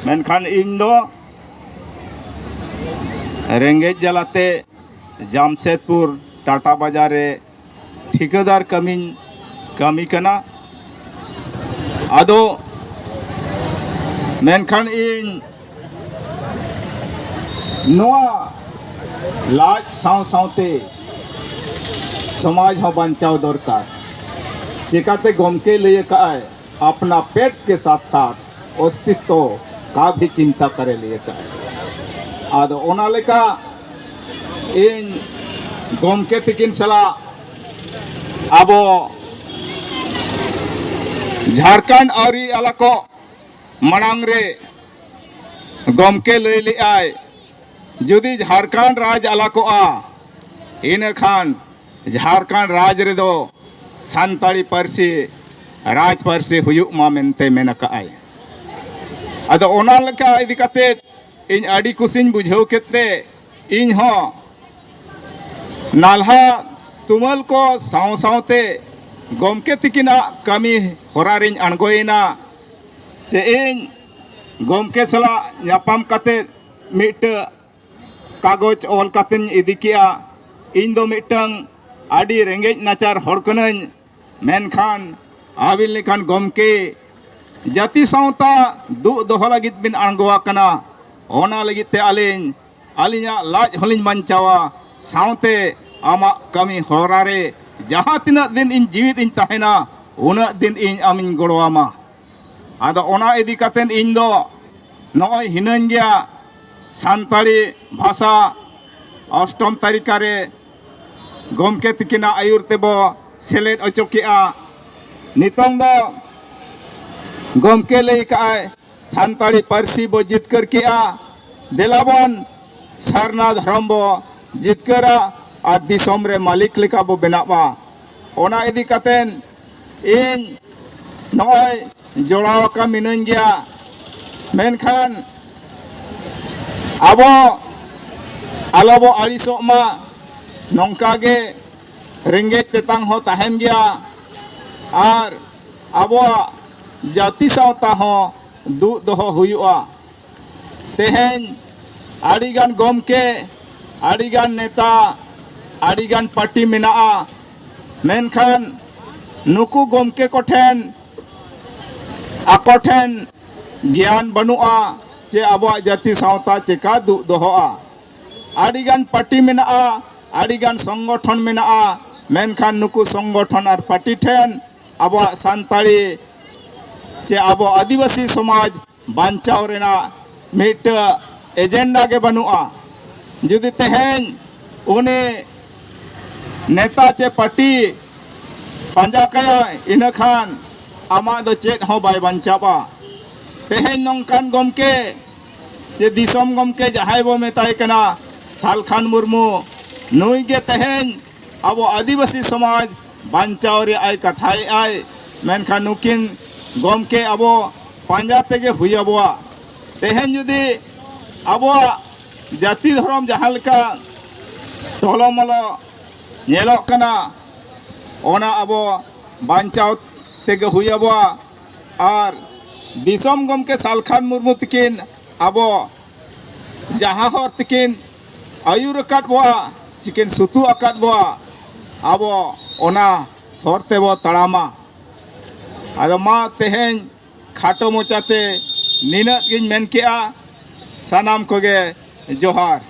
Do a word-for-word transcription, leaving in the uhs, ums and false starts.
ᱢᱮᱱᱠᱷᱟᱱ ᱤᱧ ᱫᱚ ᱨᱮᱸᱜᱮᱡ ᱡᱟᱞᱟᱛᱮ ᱡᱟᱢᱥᱮᱫᱽᱯᱩᱨ ᱴᱟᱴᱟ ᱵᱟᱡᱟᱨ ᱨᱮ ᱴᱷᱤᱠᱟᱹᱫᱟᱨ ᱠᱟᱹᱢᱤᱧ ᱠᱟᱹᱢᱤ ᱠᱟᱱᱟ᱾ ᱟᱫᱚ ᱢᱮᱱᱠᱷᱟᱱ ᱤᱧ ᱱᱚᱣᱟ ᱞᱟᱡ ᱥᱟᱶ ᱥᱟᱶᱛᱮ ᱥᱚᱢᱟᱡᱽ ᱦᱚᱸ ᱵᱟᱧᱪᱟᱣ ᱫᱚᱨᱠᱟᱨ᱾ ᱪᱮᱠᱟᱛᱮ ᱜᱚᱢᱠᱮ ᱞᱟᱹᱭ ᱟᱠᱟᱫᱼᱟᱭ, ᱟᱯᱱᱟ ᱯᱮᱴ ᱠᱮ ᱥᱟᱛ ᱥᱟᱛ ᱚᱥᱛᱤᱛᱛᱚ ᱠᱟ ᱵᱷᱤ ᱪᱤᱱᱛᱟ ᱠᱟᱨᱮ ᱞᱟᱹᱭ ᱟᱠᱟᱫᱼᱟᱭ᱾ ᱟᱫᱚ ᱚᱱᱟ ᱞᱮᱠᱟ ᱤᱧ ᱜᱚᱢᱠᱮ ᱛᱤᱠᱤᱱ ᱥᱟᱞᱟᱜ ᱟᱵᱚ ᱡᱷᱟᱲᱠᱷᱚᱸᱰ ᱟᱹᱣᱨᱤ ᱟᱞᱟᱜᱚᱜ ᱢᱟᱲᱟᱝ ᱨᱮ ᱜᱚᱢᱠᱮ ᱞᱟᱹᱭ ᱞᱮᱫᱼᱟᱭ, ᱡᱩᱫᱤ ᱡᱷᱟᱲᱠᱷᱚᱸᱰ ᱨᱟᱡᱽ ᱟᱞᱟᱜᱚᱜᱼᱟ, ᱤᱱᱟᱹᱠᱷᱟᱱ ᱡᱷᱟᱲᱠᱷᱚᱸᱰ ᱨᱟᱡᱽ ᱨᱮᱫᱚ ᱥᱟᱱᱛᱟᱲᱤ ᱯᱟᱹᱨᱥᱤ ᱨᱟᱡᱽ ᱯᱟᱹᱨᱥᱤ ᱦᱩᱭᱩᱜ ᱢᱟ ᱢᱮᱱᱛᱮ ᱢᱮᱱ ᱟᱠᱟᱫᱼᱟᱭ᱾ ᱟᱫᱚ ᱚᱱᱟ ᱞᱮᱠᱟ ᱤᱫᱤ ᱠᱟᱛᱮ ᱤᱧ ᱟᱹᱰᱤ ᱠᱩᱥᱤᱧ ᱵᱩᱡᱷᱟᱹᱣ ᱠᱮᱫ ᱛᱮ ᱤᱧ ᱦᱚᱸ ᱱᱟᱞᱦᱟ ᱛᱩᱢᱟᱹᱞ ᱠᱚ ᱥᱟᱶ ᱥᱟᱶᱛᱮ ᱜᱚᱢᱠᱮ ᱛᱤᱠᱤᱱᱟᱜ ᱠᱟᱹᱢᱤ ᱦᱚᱨᱟ ᱨᱤᱧ ᱟᱬᱜᱚᱭᱮᱱᱟ᱾ ᱪᱮ ᱤᱧ ᱜᱚᱢᱠᱮ ᱥᱟᱞᱟᱜ ᱧᱟᱯᱟᱢ ᱠᱟᱛᱮ ᱢᱤᱫᱴᱟᱹᱝ ᱠᱟᱜᱚᱡᱽ ᱚᱞ ᱠᱟᱛᱮᱧ ᱤᱫᱤ ᱠᱮᱜᱼᱟ᱾ ᱤᱧ ᱫᱚ ᱢᱤᱫᱴᱟᱹᱝ ᱟᱹᱰᱤ ᱨᱮᱸᱜᱮᱡ ᱱᱟᱪᱟᱨ ᱦᱚᱲ ᱠᱟᱹᱱᱟᱹᱧ, ᱢᱮᱱᱠᱷᱟᱱ ᱟᱹᱵᱤᱱ ᱞᱮᱠᱟᱱ ᱜᱚᱢᱠᱮ ᱡᱟᱹᱛᱤ ᱥᱟᱶᱛᱟ ᱫᱩᱜ ᱫᱚᱦᱚ ᱞᱟᱹᱜᱤᱫ ᱵᱤᱱ ᱟᱬᱜᱚ ᱟᱠᱟᱱᱟ, ᱚᱱᱟ ᱞᱟᱹᱜᱤᱫ ᱛᱮ ᱟᱹᱞᱤᱧ ᱟᱹᱞᱤᱧᱟᱜ ᱞᱟᱡ ᱦᱚᱸᱞᱤᱧ ᱵᱟᱧᱪᱟᱣᱟ, ᱥᱟᱶᱛᱮ ᱟᱢᱟᱜ ᱠᱟᱹᱢᱤ ᱦᱚᱨᱟ ᱨᱮ ᱡᱟᱦᱟᱸ ᱛᱤᱱᱟᱹᱜ ᱫᱤᱱ ᱤᱧ ᱡᱤᱣᱤᱫ ᱤᱧ ᱛᱟᱦᱮᱱᱟ, ᱩᱱᱟᱹᱜ ᱫᱤᱱ ᱤᱧ ᱟᱢᱤᱧ ᱜᱚᱲᱚᱣᱟᱢᱟ᱾ ᱟᱫᱚ ᱚᱱᱟ ᱤᱫᱤ ᱠᱟᱛᱮᱫ ᱤᱧ ᱫᱚ ᱱᱚᱜᱼᱚᱭ ᱦᱤᱱᱟᱹᱧ ᱜᱮᱭᱟ᱾ ᱥᱟᱱᱛᱟᱲᱤ ᱵᱷᱟᱥᱟ ᱚᱥᱴᱚᱢ ᱛᱟᱹᱨᱤᱠᱟ ᱨᱮ ᱜᱚᱢᱠᱮ ᱛᱤᱠᱤᱱᱟᱜ ᱟᱹᱭᱩᱨ ᱛᱮᱵᱚ ᱥᱮᱞᱮᱫ ᱚᱪᱚ ᱠᱮᱜᱼᱟ᱾ ᱱᱤᱛᱚᱝ ᱫᱚ ᱜᱚᱢᱠᱮ ᱞᱟᱹᱭ ᱠᱟᱜᱼᱟᱭ, ᱥᱟᱱᱛᱟᱲᱤ ᱯᱟᱹᱨᱥᱤ ᱵᱚ ᱡᱤᱛᱠᱟᱹᱨ ᱠᱮᱜᱼᱟ, ᱫᱮᱞᱟᱵᱚᱱ ᱥᱟᱨᱱᱟ ᱫᱷᱚᱨᱚᱢ ᱵᱚ ᱡᱤᱛᱠᱟᱹᱨᱟ ᱟᱨ ᱫᱤᱥᱚᱢ ᱨᱮ ᱢᱟᱹᱞᱤᱠ ᱞᱮᱠᱟ ᱵᱚ ᱵᱮᱱᱟᱜᱼᱟ᱾ ᱚᱱᱟ ᱤᱫᱤ ᱠᱟᱛᱮᱱ ᱤᱧ ᱱᱚᱜᱼᱚᱭ ᱡᱚᱲᱟᱣ ᱟᱠᱟᱱ ᱢᱤᱱᱟᱹᱧ ᱜᱮᱭᱟ, ᱢᱮᱱᱠᱷᱟᱱ ᱟᱵᱚ ᱟᱞᱚ ᱵᱚ ᱟᱹᱲᱤᱥᱚᱜ ᱢᱟ᱾ ᱱᱚᱝᱠᱟ ᱜᱮ ᱨᱮᱸᱜᱮᱡ ᱛᱮᱛᱟᱝ ᱦᱚᱸ ᱛᱟᱦᱮᱱ ᱜᱮᱭᱟ ᱟᱨ ᱟᱵᱚᱣᱟᱜ ᱡᱟᱹᱛᱤ ᱥᱟᱶᱛᱟ ᱦᱚᱸ ᱫᱩᱜ ᱫᱚᱦᱚ ᱦᱩᱭᱩᱜᱼᱟ᱾ ᱛᱮᱦᱮᱧ ᱟᱹᱰᱤᱜᱟᱱ ᱜᱚᱢᱠᱮ, ᱟᱹᱰᱤᱜᱟᱱ ᱱᱮᱛᱟ, ᱟᱹᱰᱤᱜᱟᱱ ᱯᱟᱨᱴᱤ ᱢᱮᱱᱟᱜᱼᱟ, ᱢᱮᱱᱠᱷᱟᱱ ᱱᱩᱠᱩ ᱜᱚᱢᱠᱮ ᱠᱚᱴᱷᱮᱱ, ᱟᱠᱚ ᱴᱷᱮᱱ ᱜᱮᱭᱟᱱ ᱵᱟᱹᱱᱩᱜᱼᱟ ᱡᱮ ᱟᱵᱚᱣᱟᱜ ᱡᱟᱹᱛᱤ ᱥᱟᱶᱛᱟ ᱪᱮᱠᱟ ᱫᱩᱜ ᱫᱚᱦᱚᱜᱼᱟ᱾ ᱟᱹᱰᱤᱜᱟᱱ ᱯᱟᱨᱴᱤ ᱢᱮᱱᱟᱜᱼᱟ, ᱟᱹᱰᱤᱜᱟᱱ ᱥᱚᱝᱜᱚᱴᱷᱚᱱ ᱢᱮᱱᱟᱜᱼᱟ, ᱢᱮᱱᱠᱷᱟᱱ ᱱᱩᱠᱩ ᱥᱚᱝᱜᱚᱴᱷᱚᱱ ᱟᱨ ᱯᱟᱨᱴᱤ ᱴᱷᱮᱱ ᱟᱵᱚᱣᱟᱜ ᱥᱟᱱᱛᱟᱲᱤ ᱪᱮ ᱟᱵᱚ ᱟᱹᱫᱤᱵᱟᱹᱥᱤ ᱥᱚᱢᱟᱡᱽ ᱵᱟᱧᱪᱟᱣ ᱨᱮᱱᱟᱜ ᱢᱤᱫᱴᱟᱹ ᱮᱡᱮᱱᱰᱟ ᱜᱮ ᱵᱟᱹᱱᱩᱜᱼᱟ᱾ ᱡᱩᱫᱤ ᱛᱮᱦᱮᱧ ᱩᱱᱤ ᱱᱮᱛᱟ ᱪᱮ ᱯᱟᱨᱴᱤ ᱯᱟᱸᱡᱟ ᱠᱟᱭᱟ, ᱤᱱᱟᱹᱠᱷᱟᱱ ᱟᱢᱟᱜ ᱫᱚ ᱪᱮᱫ ᱦᱚᱸ ᱵᱟᱭ ᱵᱟᱧᱪᱟᱣᱟ᱾ ᱛᱮᱦᱮᱧ ᱱᱚᱝᱠᱟᱱ ᱜᱚᱢᱠᱮ ᱪᱮ ᱫᱤᱥᱚᱢ ᱜᱚᱢᱠᱮ ᱡᱟᱦᱟᱸᱭ ᱵᱚ ᱢᱮᱛᱟᱭ ᱠᱟᱱᱟ ᱥᱟᱞᱠᱷᱟᱱ ᱢᱩᱨᱢᱩ, ᱱᱩᱭ ᱜᱮ ᱛᱮᱦᱮᱧ ᱟᱵᱚ ᱟᱹᱫᱤᱵᱟᱹᱥᱤ ᱥᱚᱢᱟᱡᱽ ᱵᱟᱧᱪᱟᱣ ᱨᱮᱭᱟᱜ ᱮ ᱠᱟᱛᱷᱟᱭᱮᱫ ᱟᱭ᱾ ᱢᱮᱱᱠᱷᱟᱱ ᱱᱩᱠᱤᱱ ᱜᱚᱢᱠᱮ ᱟᱵᱚ ᱯᱟᱸᱡᱟ ᱛᱮᱜᱮ ᱦᱩᱭ ᱟᱵᱚᱣᱟ᱾ ᱛᱮᱦᱮᱧ ᱡᱩᱫᱤ ᱟᱵᱚᱣᱟᱜ ᱡᱟᱹᱛᱤ ᱫᱷᱚᱨᱚᱢ ᱡᱟᱦᱟᱸ ᱞᱮᱠᱟ ᱴᱚᱞᱚᱢᱚᱞᱚ ᱧᱮᱞᱚᱜ ᱠᱟᱱᱟ, ᱚᱱᱟ ᱟᱵᱚ ᱵᱟᱧᱪᱟᱣ ᱛᱮᱜᱮ ᱦᱩᱭ ᱟᱵᱚᱣᱟ᱾ ᱟᱨ ᱫᱤᱥᱚᱢ ᱜᱚᱢᱠᱮ ᱥᱟᱞᱠᱷᱟᱱ ᱢᱩᱨᱢᱩ ᱛᱤᱠᱤᱱ ᱟᱵᱚ ᱡᱟᱦᱟᱸ ᱦᱚᱨ ᱛᱤᱠᱤᱱ ᱟᱹᱭᱩᱨ ᱟᱠᱟᱫ ᱵᱚᱣᱟ, ᱪᱤᱠᱤᱱ ᱥᱩᱛᱩᱜ ᱟᱠᱟᱫ ᱵᱚᱣᱟ, ᱟᱵᱚ ᱚᱱᱟ ᱦᱚᱨ ᱛᱮᱵᱚ ᱛᱟᱲᱟᱢᱟ᱾ ᱟᱫᱚ ᱢᱟ ᱛᱮᱦᱮᱧ ᱠᱷᱟᱴᱚ ᱢᱚᱪᱟᱛᱮ ᱱᱤᱱᱟᱹᱜ ᱜᱤᱧ ᱢᱮᱱ ᱠᱮᱜᱼᱟ᱾ ᱥᱟᱱᱟᱢ ᱠᱚᱜᱮ ᱡᱚᱦᱟᱨ᱾